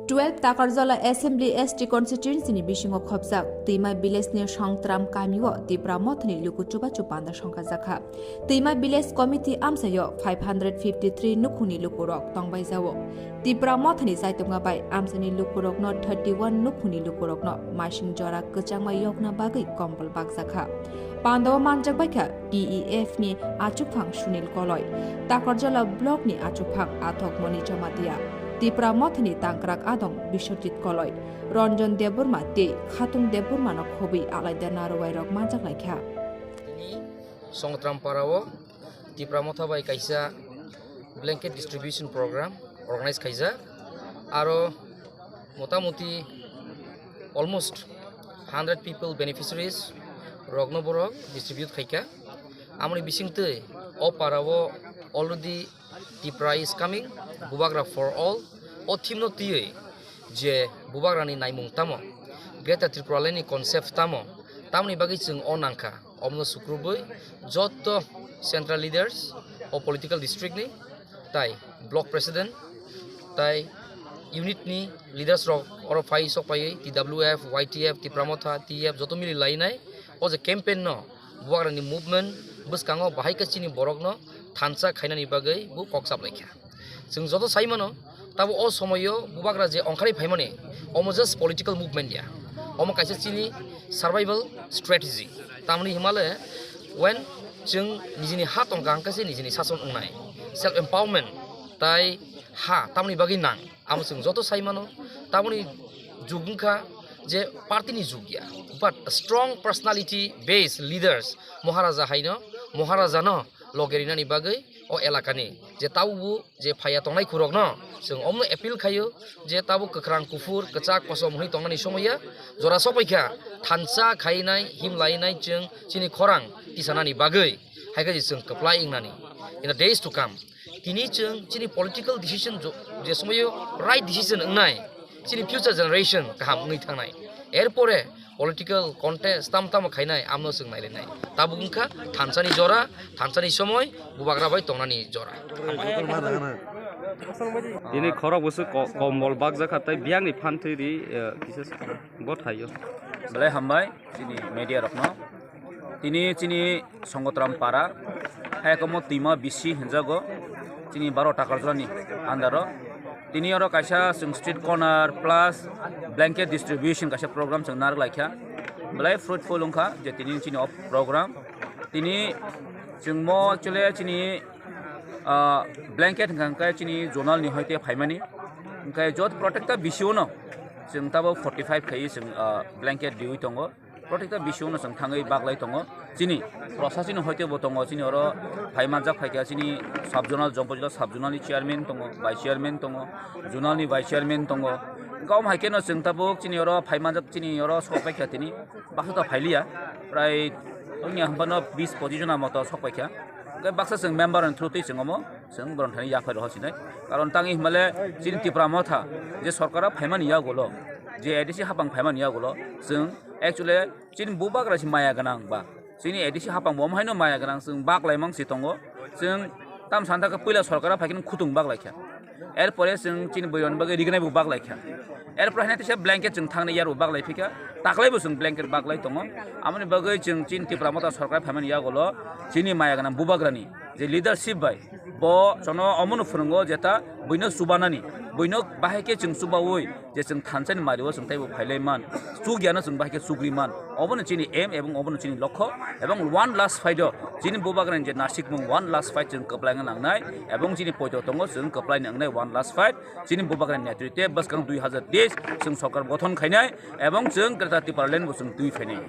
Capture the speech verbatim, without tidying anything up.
Twelve Takarjala Assembly S T constituency ni bisingo khopjak Twima village ni Songtram kamio Tipra Mothani luku chubachu panda songkha jakha. Twima village committee amsayo five hundred fifty three nukhungni lukurok tongbai jao. Tipra Mothani chaitukma bai amsani lukurokno thirty one nukhungni lukurokno masing jora kwchangma yokna bagwi kombol bakjakha. Pandao manjak baikha T E F ni achukphang Sunil Koloi, Takarjala block ni achukphang Athok Moni Jamatia, Tipra Mothani tangkrak adong Biswajit Koloi, Ranjan Debbarma tei Khatung Debbarma no khobwi alaida narwai rok manjak laikha. Tini Songtram Para o Tipra Motha bai kaisa blanket distribution program organize khaijak. Aro motamuti almost hundred people beneficiaries rokno borok distribute khaikha. Amoni bisingtwi o para o already Tipra is coming, Bubagra for all. O theme no twiwi je Bubagrani naimung tamo, Greater Tipraland ni concept tamo, tamoni bagwi chwng o nangkha. Omono sukrubwi joto central leaders, o political district ni, tai block president, tai unit ni leaders rok oro phai sok phaiwi T W F, Y T F, Tipra Motha, T F joto mili lainai. O je campaign no Bubagrani movement bwskango bahai khe chini borokno thansa khainani bagwi bo kok chap laikha. Chwng joto sai mano, tabo o somoio Bubagra je ongkhari phaimani, omo just political movement ya. Omo kaisa chini survival strategy. Tamni himale, when chwng nijini ha tongkha, hwnkhe se nijini sason wngnai. Self empowerment, tai ha, tamni bagwi nang. Amo chwng joto sai mano, tamoni jug wngkha je party ni jug ya, but strong personality based leaders, Maharaja haino, Maharaja no loge rinani bagwi o elakani je tabukbo je phaiya tongnai khurokno chwng omno appeal khaio je tabuk kwkhwrang kuphur kwchak kosom hwnwi tongnani somoya jora sokpaikha, thansa khainai himlainai chwng chini khorang tisanani bagwi, haikhe je chwng kwplai wngnani in the days to come. Tini chwng chini political decision jo-, je somoyo right decision wngnai, chini future generation kaham wngwi thangnai. Erpore political contest tam tamo khainai, amno chwng nailainai. Tabuk wngkha thansani jora, thansani somoi, Bubagra bai tongnani jora. Tini khorok bwswk ko-, kombol bakjakha tei biyangni phan thwi ri, eh, kisa bo thaio. Belai hambai chini media rokno. Tini chini Songotram Para, hai komo Twima bisi hinjago, chini baro Takarjalani under o. Tini oro kaisa chwng street corner plus blanket distribution kaisa program chwng narwk laikha. Belai fruitful wngkha je tini chini o program. Tini chwngmo actually chini, ah, blanket hwnkha hwnkhe chini zonal ni hoite phaimani. Hwnkhe jot protecta bisio no chwng tabuk forty five khaiwi chwng, ah, blanket riwi tongo. Protecta bisio no chwng thangwi baglai tongo. Chini prosasini hoite bo tongo, chini oro phai manjak phaikha chini sub zonal, Jompo jila sub zonal ni chairman tongo, vice chairman tongo, zonal ni vice chairman tongo. Hwnkhe omo hai kheno chwng tabuk chini oro phai manjak, chini oro sok paikha tini baksa ta phailiya, prai wngya hwnphano bis pochis jona moto sok paikha. Hwnkhe baksa chwng member ni through twi chwng omo chwng borom thani yaphai rohor sinai. Karon tangwi himale chini Tipra Motha je sorkar o phaimani yagulo, je A D C hapang phaimani yagulo, chwng actually chini Bubagra si maya gwnang ba chini A D C hapang bo omo haino maya gwnang, chwng baklai mang si tongo. Chwng tam santa khe puila sorkar o phaikhe khutung baklai kha. Erpore chwng chini bwrwi rokni bagwi rignai bo baklai kha. Erpore haino teisa blanket chwng thangni yar bo baklai phikha. Taklai bo chwng blanket baklai tongo. Amoni bagwi chwng chini Tipra Motha sorkar phaimani yagulo chini maya gwnang Bubagrani je leadership bai bo chono omono phwrwngo jeta buino chubanani, buino bahai khe chwng chubaui je chwng thansani mario chwng taibo phailai man, chugyano chwng bahai khe chugri man. Obono chini aim ebong obono chini lokho, ebong one last fight o chini Bubagrani je nasikmung one last fight chwng kwplaina nangnai, ebong chini poito tongo chwng kwplaina nangnai one last fight. Chini Bubagrani netrite bwskang dui hazar teis chwng sorkar gothon khainai, ebong chwng Greater Tipraland bo chwng twi phainai.